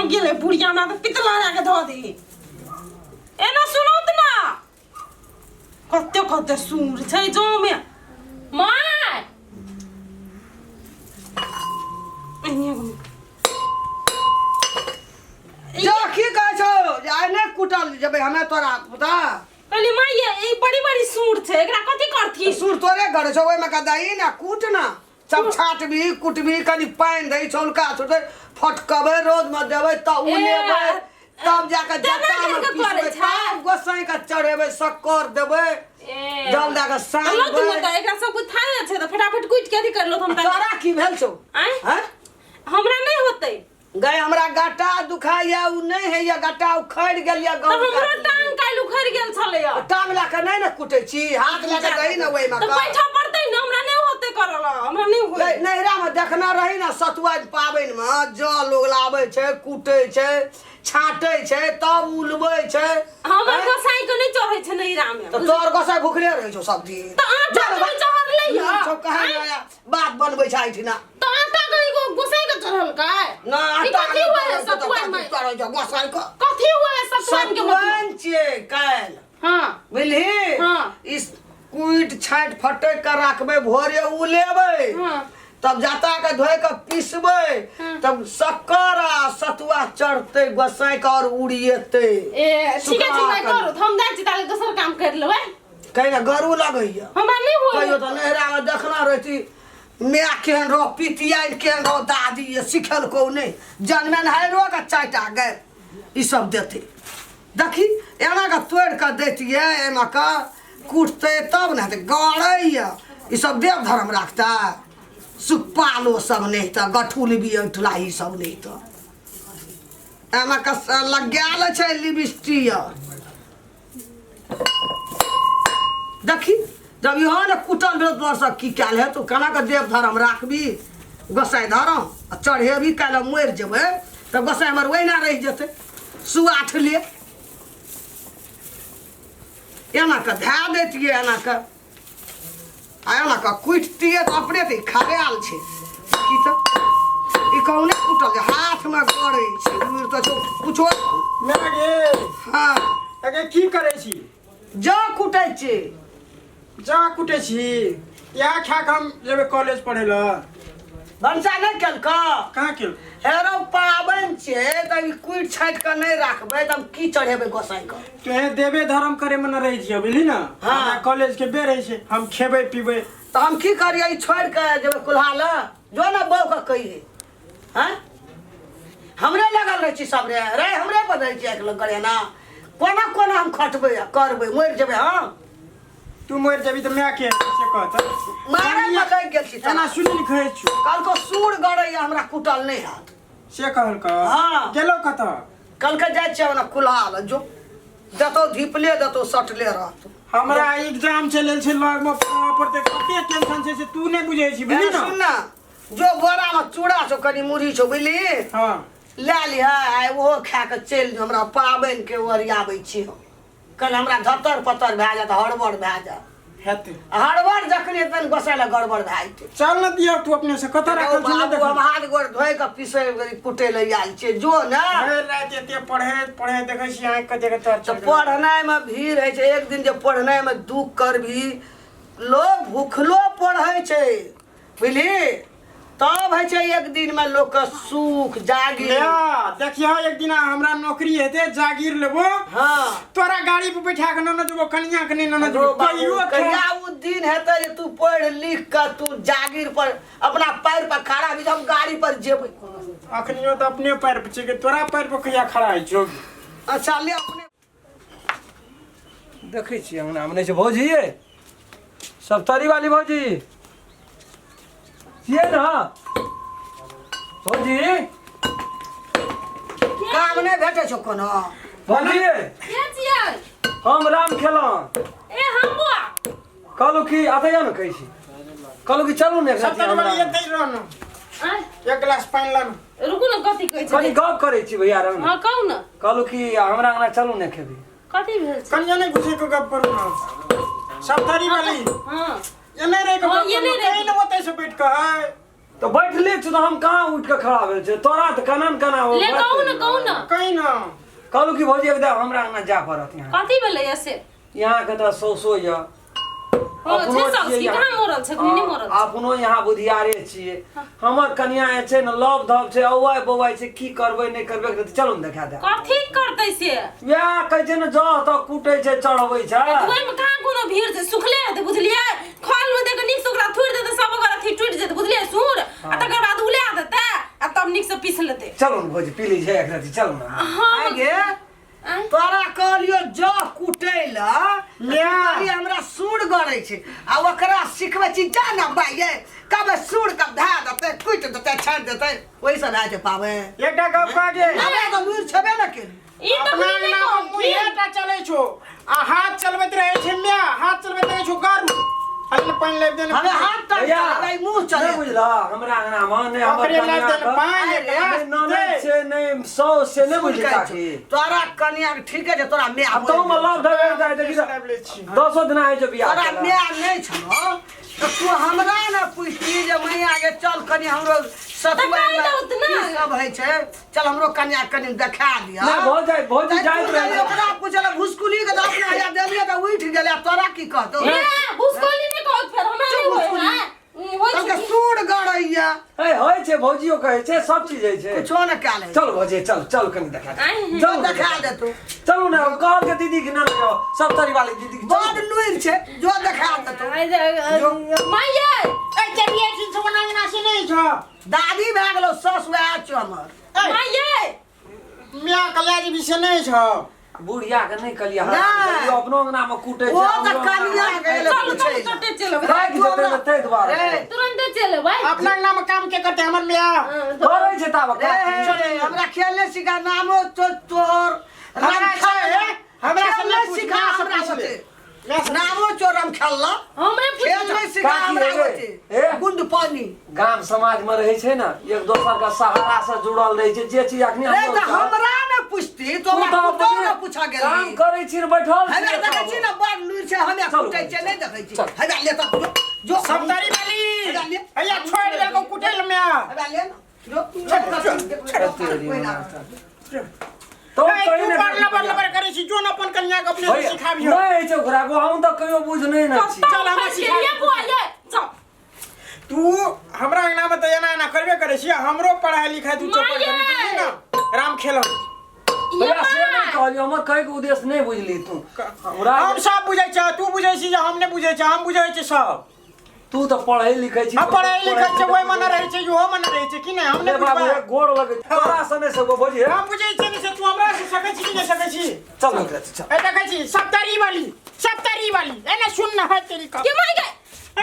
कहाँ गेलै बुढ़िया हमरा तऽ पितला लए कऽ धऽ दे एना सुनौत ना कते कते सूर छै जौमे माय एहिने घुम। जा की कहै छौ जे आइ नहि कुटल जेबै हमे तोरा पुता कहली माय ये ई बड़ी बड़ी सूर छै एकरा कथी करथी सूर तोरे घर छौ ओहिमे का दही ने कूट ना सब छाटबी कुटबी कनि पानि दही छौलका छुटै फटकबै रौदमे देबै तऽ ए, उलेबै तब जाके तेना जत्तामे करि कऽ पिसबै करै छै। तब गोसाइके चढ़ेबै शक्कर देबै ए जल दए कऽ लो सानबै तुम तऽ एकरा सब कुछ थारे छै तऽ फटाफट कुटि के अथी कर लो हम तऽ तोरा की भेल छौ आँय हैं हमरा नहि होतै गए हमरा गट्टा दुखाइया उ नहि होइया गट्टा उखड़ि गेल या तऽ गहूम हमरो टांग काल्हि उखड़ि गेल छलैया टांग लए कऽ नहि ने कुटै छी हाथ लए कऽ दही ने ओहिमे तऽ कऽ। बैठऽ पड़तै ने हमरा नहि होतै करल हमरा नहि होय गए, नैहरामे देखने रही ने सतुआ पाबनिमे जल लोग लाबै छै कुटै छै छाँटै छै तब उलबै छै हमर हैं? गोसाई के नहि चढ़ै छै नैहरामे तऽ तोहर गोसाइ भुखले रहै छौ सब दिन तऽ आटा जा रे नहि चढ़लै बा- या सब कहे ने बात बनबै छै एहिठिना तऽ आटा के एगो गोसाई के चढ़लकै ना ई आटा कथी हुए है सतुआइन में चढ़ै छै गोसाइ के कथी हुए है सतुआइन के मतलब सतुआइन छियै काल्हि हाँ बुझलही हाँ। इस कुटि छाँटि फटकि कऽ राखबै भोरे उलेबै हाँ। तब जाता के धोए के पीसबै हाँ। तब शक्कर आ सतुआ चढ़तै गोसाई के और उड़िएतै ए ठीक है सुखा ठीक है कऽ। करू हम जाइ छी ताले दोसर काम कर लेबै कहीं ना गरू लगैया हमरा नहि हुए कहियो तऽ नैहरामे देखना रहती माय केहन रहो पितियाइन केहन रहो दादी ये सिखेलकौ नहि जनमेन हाइरो के चारिटा गए ई सब देते देखी एना के तोड़ि कऽ दैतियै एना कऽ कुटतै तब ने हेतै गड़ैया ई सब देव धर्म राखतै सुखपालो सब नहि तऽ गठुल भी ऐठला ई सब नहि तऽ एना कऽ लगायल छै लिपस्टिक आर देखी जब इहो ने कुटल भेल तोहर सब की कयल हेतौ केना कऽ देव धर्म राखबी गोसाइ धर्म आ चढ़ेबी काल्हि हम मरि जेबै तऽ गोसाइ हमर ओहिना रहि जेतै सुआठ ले एना कऽ धए दैतियै एना कऽ आ एना कऽ कुटितियै तऽ अपने तऽ ई खरायल छै की तऽ ई कहुने कुटल छै हाथमे गड़ै छै लुरि तऽ छौ कुछो माय गे हँ अगे की करै छी जँ कुटै छी जा कुटै छी इएह खा कऽ हम जेबै कॉलेज पढ़ै लए भनसा नहि केलकऽ कहाँ केल हेरो पाबनि छियै तऽ ई कुटि छाटि कऽ नहि राखबै तऽ हम की चढ़ेबै गोसाइके तोहे देवे धर्म करे में न रहै छियै बुझली ने हाँ। हमरा कॉलेज के बेर होइ छै हम खेबै पीबै तऽ हम की करियै ई छोड़ि कऽ जेबै कुल्हा लए जो ने बौके कहियै हँ हमरे लगल रहै छी सब रे रे हमरे पर रहै छी आँखि लग करे ना कोना कोना हम खटबै आ करबै मरि जेबै हम तू मरि जेबी तऽ माय के से कहत मारे पर लागि गेल छी एना सुनि ने कहै छु कहलको सूर गड़ैया हमरा कुटल नहि हैत से कहलक हाँ। गेलो कतऽ कहलकै जाइ छियै ओना कुल्हा लए जो देतौ धीपले देतौ सटले रहतौ हमरा एग्जाम चलल छै लग में पढ़ऽ पड़तै कते टेंशन छै से तू नहि बुझै छी बुझली ए, ने सुन ना जो बोरा में चूड़ा छौ कनि मुरही छौ बुझली हाँ लए लिह आइ ओहो खा कऽ चलि जो हमरा पाबनि के ओरियाबै छी हम काल्हि हमरा धत्तर पत्तर भए जायत हड़बड़ भए जायत हेतै हड़बड़ जखन हेतनि गोसाइ लए गड़बड़ भए जेतै चल ने दियौ तू अपने से कतऽ राखल छै नहि बाबू हम देखल हाथ गोड़ धोए कऽ पिसै कुटै लए आयल छियै जो ने भरि राति एते पढ़ैत पढ़ैत देखै छी आँखि कते के तर तऽ पढ़नाइमे भीड़ होइ छै एक दिन जे पढ़नाइमे दुख करबही लोग भूखलो पढ़ै छै बुझली तब होइ छै एक दिनमे लोकके सुख जागीर देखियो एक दिना हमरा नौकरी हेतै जागीर लेबो हाँ तोरा गाड़ी पर बैठा के ननद जेबो कनिया के नहि ननद जेबो कहियो कहिया ओ दिन हेतै जे तू पढ़ लिख के तू जागीर पर अपना पैर पर खड़ा भी हम गाड़ी पर जेबै अखनियो तऽ अपने पैर पर छै तोरा पैर पर कहिया खड़ा होइ छौ अच्छा ले अपने देखै छियै अङ्गनामे नहि छै भौजी ये सप्तरी वाली भौजी छियै ने भौजी काम नहि भेटै छौ कोनो भौजी ये के छियै हम राम खेलहुँ ए हम बुआ कहलहुँ कि अतैया ने कहै छी कहलहुँ कि चलू ने एक राति सप्तरी वाली हमरा। एतै रह ने आँय, एक गिलास पानि ला ने रुकू ने कथी कहै कनि छै गप करै छी भैया रंग हँ कहू ने कहलहुँ कि हमरा अंगना चलू ने खेबी कथी भेल छै कनिया नहि घुसे के गप करू ने सप्तरी वाली हँ एने रहि के हाँ, गप एने करू रहि कहीं ने ओतै से बैठ के है तऽ बैठले छी तऽ हम कहाँ उठि कऽ खड़ा भेल छै तोरा तऽ केना ने केना ले कहू ने कहू ने कहीं ना कहलहुँ कि भौजी एकदम हमरा अंगना जाय पड़त यहाँ कथी भेलै से यहाँके तऽ सौसो यऽ हो अपनो छै साउस छियै की यहाँ। कहाँ मरल छै नहि मरल छै हाँ, अपनो यहाँ बुधियारे छियै हमर कनिया जे छै ने लव धव छै औआइ बौआइ छै की करबै नहि करबै तऽ चलू ने देखा दे कथी करतै से वएह कहै छै ने जह तऽ कुटै छै चढ़बै छै ओहिमे कहाँ कोनो भीड़ छै सुखले हेतै बुझलियै खल मे देके नीक से ओकरा थोड़ि देतै सब ओकर अथी टूटि जेतै बुझलियै सूर आ तकर बाद उला देतै आ तब नीक से पीस लेतै चलू ने भौजी पी लै छै एक रति चलू ने हम आइ गे आँय? तोरा कहलियो जौ कुटै ला म्या। कहलियै हमरा सूर गड़ै छै आ ओकरा सिखबै छी जा ने बाइये कबे सूर के धए देतै कुटि देतै छाँटि देतै ओहिसँ भए जेतै पाबै एकटा गप कह गे हमरा तऽ लुरि छेबे ने केली ई तऽ अपना नहि अंगना मे कहब मुँहे टा चलै छौ आ हाथ चलबैत रहै छै म्या हाथ चलबैत रहै छौ गरु अरे पानि लाबि दे ने हमे हाथ तक भैया, चलेबै मुँह नहि चले बुझलह हमरा अंगना मे नहि हमर ओकरे लाबि कनिया दे ने के पानि एक अरे, गिलास नहि ननद दे। छै नहि साउस छै नहि बुझली काकी तोरा कनिया के ठीके छै तोरा माय आ तोहूँ मे लव धव जाइ देखी लाबि लै छी। दसो दिना होइ छै बियाह तोरा केला। माय नहि छलो तऽ तू हमरा ने पुछती जे मैया गे चल कनि हमरो सतुआ तऽ कहि दौत ने। की सब होइ छै चल हमरो कनिया के कनि देखा दिअ नहि भऽ जाइ भौजी तऽ जाइत तू रहै कनि ओकरा पुछल भुसकुली के तऽ अपना हैया देलियै तऽ उठि गेलै आ तोरा की कहतौ ए भुसकोली नहि कहत फेर हमरा चुप नहि होय भुसकोली। है होइ कहलकै छै सूर गड़ैया ए होइ छै भौजियो कहै छै सब चीज होइ छै कुछो ने कयल होइ चल भौजी चल चल कनि देखा दे। आँय। चल छै। देखा देतौ चलू ने कहल के दीदी के ना लगाओ सब तरी वाली दीदी के बड लुरि छै जो देखा देतौ माइये ए चलिए छी छौ अंगना से नहि छौ दादी भए गेलौ सासु वएह छौ हमर माइये मिया के लए जेबही से नहि छौ बुढ़िया के नहि कहलियै नहि। हराम अपनो अंगना मे कुटै छै ओ तऽ हमरो अंगना मे। कनिया गेलै चल पूछै चल लए। तुरंते चल अबै थाकि जेतै ने ताहि दुआरे रे, तुरंते चल अबै अपना अंगना मे काम के करते हमर मिया करै छै ताबे रे, काकी। हमरा खेले सिखा नामो तो तोहर हमरा से हमरा से खेल नहि नहि पूछ, सिखा माँ से हमरा पूछ ले। होते माँ से नामो चोर हम खेलला हमरे खेल पूछ नहि सिखा काकी हमरा रे, होते ए। गुंड पानी गाम समाज में रहै छै ने एक दोसर के सहारा से जुड़ल रहै छै जे चीज अखनी रे हमरो तऽ सब- हमरा ने पूछती तो तू हमरा तऽ पुतोह अपने ने पूछा गेल काम करै छी ने बैठल छी हमरा देखै छी ने बड़ लुरि छै हमे चलू, कुटै छै नहि देखै छी चल। हमरा ले तऽ जो जो समदारी वाली हमरा ले हैया छोड़ देलको कुटै ल मिया हमरा ले ने जो चल तो ए, कहीं तू ने बड़ लबर लबर करै छी जो न अपन कन्या के अपने से सिखाबियो नहीं होइ छै ओकरा को हम तऽ कहियो बुझ नहीं ने छी चल, हमरा सिखा ये बुआ ये जाओ तू हमरा अंगना में तऽ एना एना करबे करै छी हमरो पढ़ाई लिखाई तू चौपट माये! करी देली ना राम खेलन ये भैया से नहीं माँ कहलियो हमर कहै के उद्देश्य नहीं बुझली तू हमरा हम सब बुझै छै तू बुझै छी जे हम नहि बुझै छै हम बुझै छी सब तू तऽ पढ़ै लिखै छी हम पढ़ै लिखै छै ओहि मने रहै छै इहो मने रहै छै कि नहि हम ले नहि बाबू बुझबै एक गोड़ लगै छै। तोरा सने से भौजी हम बुझै छियै ने से तू हमरा से सकै छी कि नहि सकै छी चल ओकरा चल ए देखै छी सप्तरी वाली सप्तरी वाली एने सुन न है तेरी का के मार गए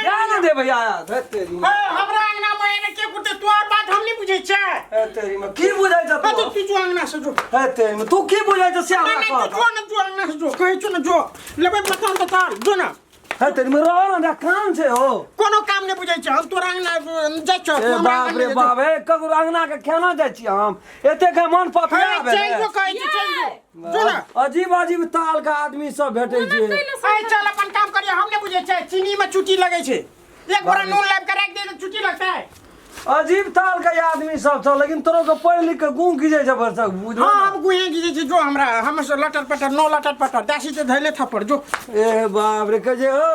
जा ने दे भैया धत तेरी ए, हमरा अंगना में एने के कुटे तोहर बात हम नहीं बुझै छै हे तेरी में की बुझै छ ए, तू तू तू जो अंगना से जो हे तेरी में तू की बुझै छ से नहीं हमरा नहीं तू कह जो न जो अंगना से जो कहै छौ न जो लेबै बता बता जो न हे तेरी में रह ने काम छै हो कोनो काम नहि बुझै छै हम तोरा अंगना जाइ छौ ए बाप रे बाप हे ककरो अंगना के केना जाइ छी हम एते के मन पपिया चलि भेलै जो कहै छी चलि जो जो ने अजीब अजीब ताल के आदमी सब भेटै छै ऐ चल अपन काम करिए हम नहि बुझै छै चीनी में चुटी लगै छै एक बोरा नून लाबि के राखि दे तऽ चुटी लगतै अजीब ताल के आदमी सब छ लेकिन तोरो के पढ़ लिख के गुं खींचे छै भरसक बुझलो हाँ हम गुहे गिजे छी जो हमरा हम से लटर पटर नो लटर पटर दासी ते धैले थप्पड़ जो ए बाप रे कहे हो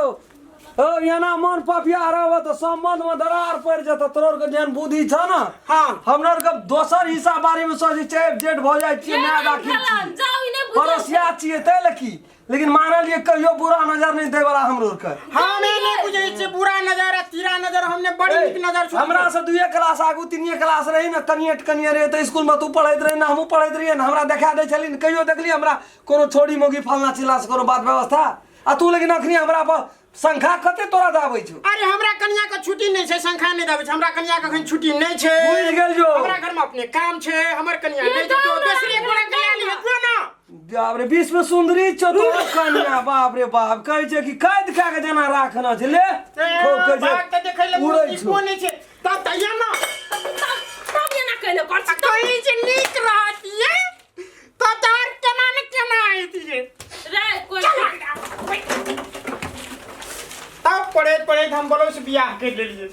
हो एना मन पपिया रहब तऽ संबंध में दरार पड़ि जेतौ तोरो के जेहन बुद्धि छ ने हाँ। हमरा के दोसर हिस्सा बारे में सोचै छै जेठ भऽ जाइ छियै ये माय राम दाखिल खेलन छी जाओ इने बुझल पड़ोसिया छियै तै लए की लेकिन मानलियै कहियो बुरा नजर नहि दै वाला हमरो के हम ई नहि बुझै छियै बुरा नजर आ तीरा नजर हमने बड़ी नीक नजर छौ हमरा से दुए क्लास आगू तीनिए क्लास रही ने कनिए कनिए रहे तऽ स्कूल में तू पढ़ैत रही ने हमहूँ पढ़ैत रहियै ने हमरा देखा दै छली ने कहियो देखली हमरा कोनो छोड़ी मौगी फलना चिल्ला से कोनो बात व्यवस्था आ तू लेकिन अखनी हमरा पर शंखा कते तोरा दाबै छौ अरे हमरा कनिया के छुट्टी नहीं छै शंखा नहीं दाबै छै हमरा कनिया के अखन छुट्टी नहीं छै बुझि गेल जो। हमरा घर में अपने काम छै हमर कनिया ये नहीं जेतौ तो हमरा दोसरे गोरा के ले लिहे जो ना बाप रे विश्व सुंदरी छौ तोर कनिया बाप रे बाप कहै छै कि कैद कए के जेना राखना छै ले खूब कहै छै बात तऽ देखै ले उड़ै नीको छौ नहीं छै तब तऽ ये ना तब तब एना कैले कर आ कहै छै नीक रहतियै तब तऽ आर केना ने केना ऐतियै रे कोई तब पढ़ैत पढ़ैत हम बोलो से बियाह कर लेलियै